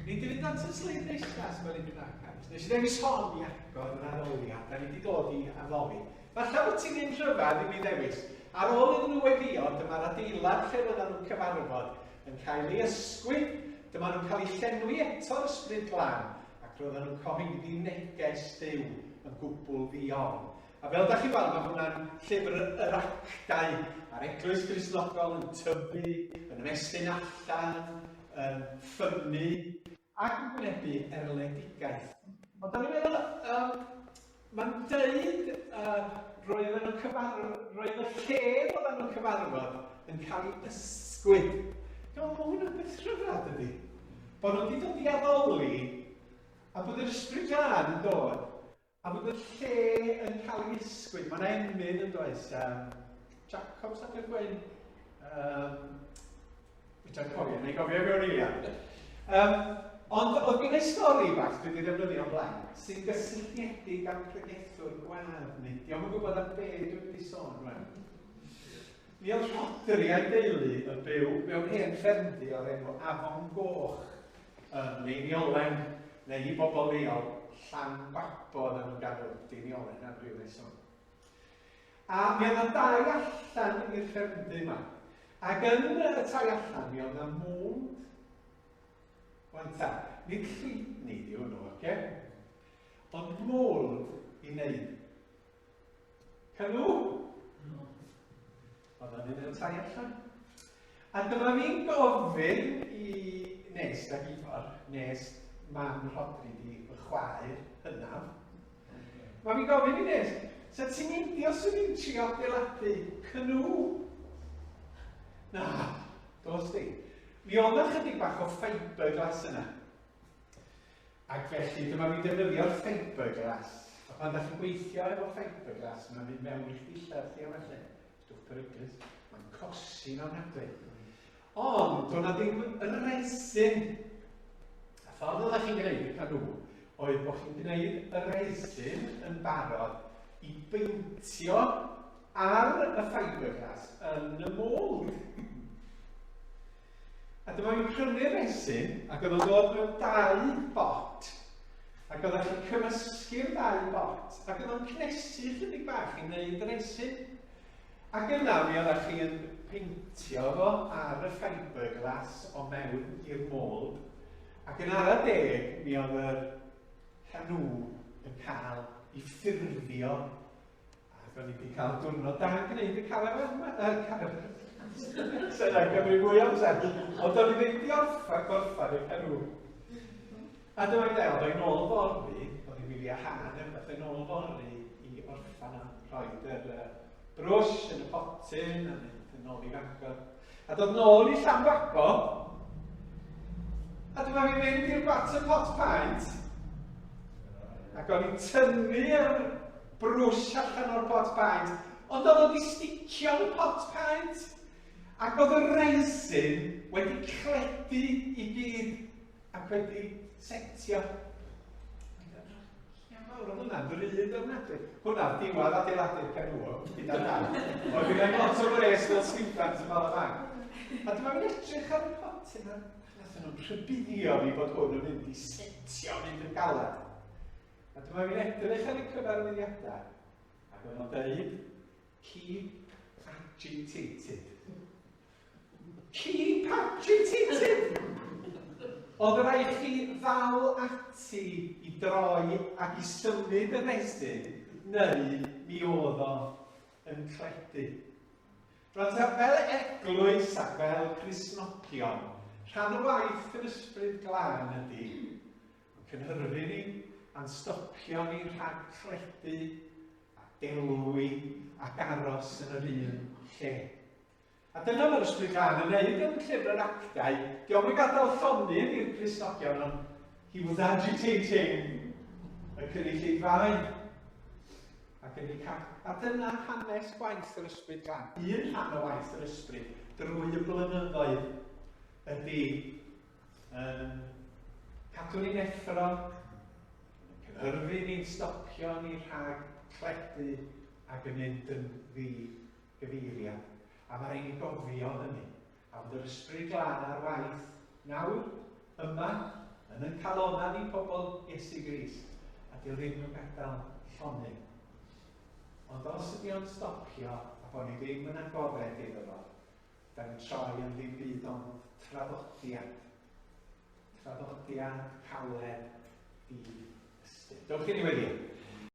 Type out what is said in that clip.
Ni di fynd at y sleid nesaf, os gwelwn ni'n dda, Carys. Nes i ddewis hon i agor yr addoliad, da ni wedi dod i addoli. Falle bod ti'n un rhyfedd i mi ddewis. Ar ôl iddyn nhw weddio, dyma'r adeilad lle roedden nhw'n cyfarfod yn cael ei ysgwyd. Dyma nhw'n cael eu llenwi eto'r Ysbryd Glân, ac roedden nhw'n cyhoeddi neges Duw yn gwbl ddi-ofn. A fel da chi'n weld, mae hwnna'n llyfr yr Actau, a'r Eglwys Gristnogol yn tyfu, yn ymestyn allan, yn ffynnu, ac yn gwynebu erledigaeth. Ond da ni'n meddwl, um, mae'n deud uh, roedd nhw'n cyfar- roedd y lle roedden nhw'n cyfarfod yn cael ei ysgwyd. Dwi'n meddwl, mae hwnna'n beth rhyfedd ydy. Bod nhw wedi dod i addoli a bod yr Ysbryd Glân yn dod A bod y lle yn cael ei ysgwyd. Mae'n emyn yn does. Um, Jacobs ac y Gwyn. Um, Fedra cofio, neu gofio mewn eiliad. Um, ond oedd gen i stori bach dwi wedi ddefnyddio o'n blaen, sy'n gysylltiedig â'n pregethwr gwadd ni. Diolch yn gwybod am be dwi'n mynd i sôn rwan. Mi oedd Rhodri a'i deulu yn byw mewn hen ffermdy o'r enw Afon Goch ym Neiniolen, neu i bobl leol, Llanbabo oedden nhw'n galw Deiniolen am ryw reswm. A mi oedd 'na dai allan i'r ffermdy yma. Ac yn y tai allan mi oedd 'na mwnd. Wan ta, nid llwydni di hwnnw, oce? Ond mwld i wneud Canŵ! Oedd o'n un o'r tai allan. A dyma fi'n gofyn i Nest ac Ifor, Nest, mam Rhodri di fy chwaer hynaf. Mae fi'n gofyn i Nest, sa ti'n meindio swn i'n trio adeiladu canŵ? Na, dos di. Mi oedd 'na chydig bach o fiberglass yna. Ac felly dyma fi'n defnyddio'r fiberglass. A pan da chi'n gweithio efo fiberglass, mae'n mynd mewn i'ch dillad chi a felly. Stwff peryglus. Mae'n cosi'n ofnadwy. Ond, doedd na ddim resin. Y ffordd oeddech chi'n gwneud y canŵ oedd bod chi'n gwneud y resin yn barod i beintio ar y fiberglass yn y mold. A dyma fi'n prynu'r resin, ac oedd o'n dod mewn dau bot. Ac oeddech chi'n cymysgu'r ddau bot, ac oedd o'n cnesu chydig bach i wneud y resin. Ac yna mi oeddech chi'n peintio fo ar y fiberglass o mewn i'r mold. Ac yn ara deg, mi oedd yr canŵ yn cael ei ffurfio. Ac o'n i wedi cael diwrnod da yn gwneud y carafan yma. Uh, carafan. Sy'n cymryd mwy o amser. Ond o'n i ddim wedi orffan gorffan y canŵ. A dyma i ddel, oedd nôl fory, oedd i wyliau ha neu rhywbeth, oedd nôl fory i orffan a rhoi yr uh, brwsh yn y potyn a mynd yn ôl i Fangor. A dod nôl i Llanfago, a dyma fi'n mynd i'r butter pot paint, ac o'n i'n tynnu'r brwsh allan o'r pot paint, ond oedd o wedi sticio yn y pot paint, ac oedd y resin wedi cledu i gyd ac wedi setio. Ia mawr, oedd hwnna'n ddrud ofnadwy. Hwnna'r diwedd adeiladu'r canŵ, gyda llaw. Oedd gynna i lot o wres fel stiwdant yn Bala Bank. A dyma fi'n edrych ar y potyn a nath nhw'n rhybuddio fi bod hwn yn mynd i setio, mynd yn galad. A dyma fi'n edrych ar y cyfarwyddiadau ac oedd o'n dweud, keep agitated. Keep agitated! Oedd rhaid chi ddal ati i droi ac i symud y resin, neu mi oedd o yn cledu. Rwan ta, fel eglwys ac fel Cristnogion, rhan o waith yr Ysbryd Glân ydy yn cynhyrfu ni a'n stopio ni rhag cledu a delwi ac aros yn yr un lle. A dyna mae'r Ysbryd Glân yn neud yn Llyfr yr Actau. Dio'm yn gadael llonydd i'r Cristnogion, ond he was agitating y cynulleidfaoedd. Ac yn ei cael. A dyna hanes gwaith yr Ysbryd Glân. Un rhan o waith yr Ysbryd drwy y blynyddoedd ydy yn cadw ni'n effro, yn cynhyrfu ni'n stopio ni rhag cledu ac yn mynd yn ddi gyfeiriad. A mae rhaid ni gofio hynny. A bod yr Ysbryd Glân ar waith nawr, yma, Yn yn calona ni pobl Iesu Grist, a dio ddim yn gadael llonydd. Ond os ydy o'n stopio a bod ni ddim yn agored iddo fo, da ni'n troi yn ddim byd ond traddodiad. Traddodiad caled di ystyr. Dewch i ni wedi.